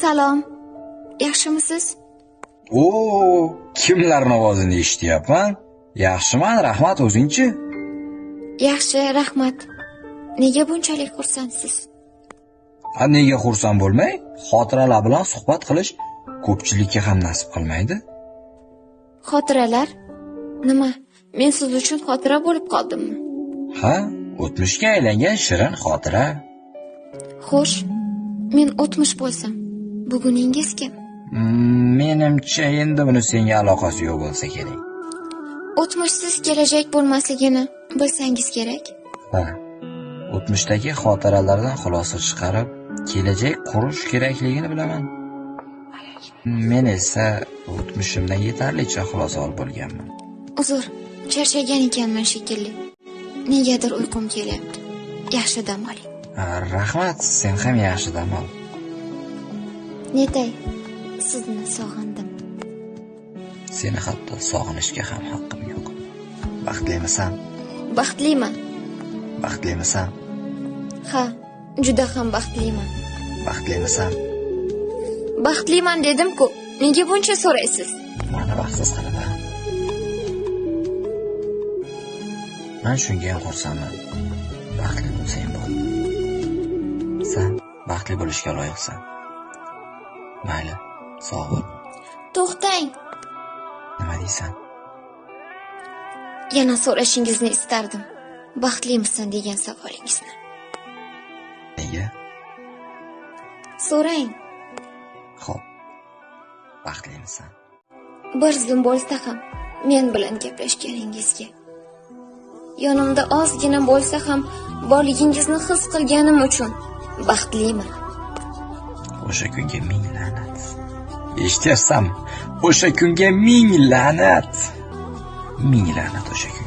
Salom. Yaxshimisiz? Oo, kimlarning ovozini eshityapman? Yaxshiman, rahmat, o'zingchi? Yaxshi, rahmat. Nega bunchalik xursandsiz? A nega xursand bo'lmay? Xotiralar bilan suhbat qilish ko'pchilikka ham nasib qilmaydi. Xotiralar? Nima? Men siz uchun xotira bo'lib qoldimmi? Ha, o'tmishga aylangan shirin xotira. Xo'sh, men o'tmish bo'lsam, buguningiz kim? Menimcha endi buni senga aloqasi yo'q bo'lsa kerak. O'tmishsiz kelajak bo'lmasligini bilsangiz kerak. Ha. O'tmishdagi xotiralardan xulosa chiqarib, kelajak qurish kerakligini bilaman. Men esa o'tmishimdan yetarlicha xulosa olib bo'lganman. Uzr, charchagan ekanman shekilli. Negadir uyqum kelyapti. Yaxshi dam oling. Rahmat, sen ham yaxshi dam ol. Netay, sizni sog'indim. Seni hatto sog'inishga ham haqqim yo'q. Baxtlimisan? Baxtliman. Baxtlimisan? Ha, juda ham baxtliman. Baxtlimisan? Baxtliman dedim-ku. Nega buncha so'raysiz? Meni baxtsiz qilib. Men shunga ham xursandman. Baxtli bo'lsang bo'ldi. Sen baxtli bo'lishga loyiqsan. Mayli, sog' bo'l. To'xtang. Nima deysan? Yana so'rashingizni istardim. Baxtlimisan degan savolingizni. Nega? So'rang. Xo'p. Baxtlimisan? Bir zum bo'lsa ham men bilan gaplashganingizga, yonimda ozgina bo'lsa ham borligingizni his qilganim uchun baxtliman. O'sha kunga ming la'nat. Eshityapsanmi? O'sha kunga ming la'nat. Ming la'nat o'sha kunga.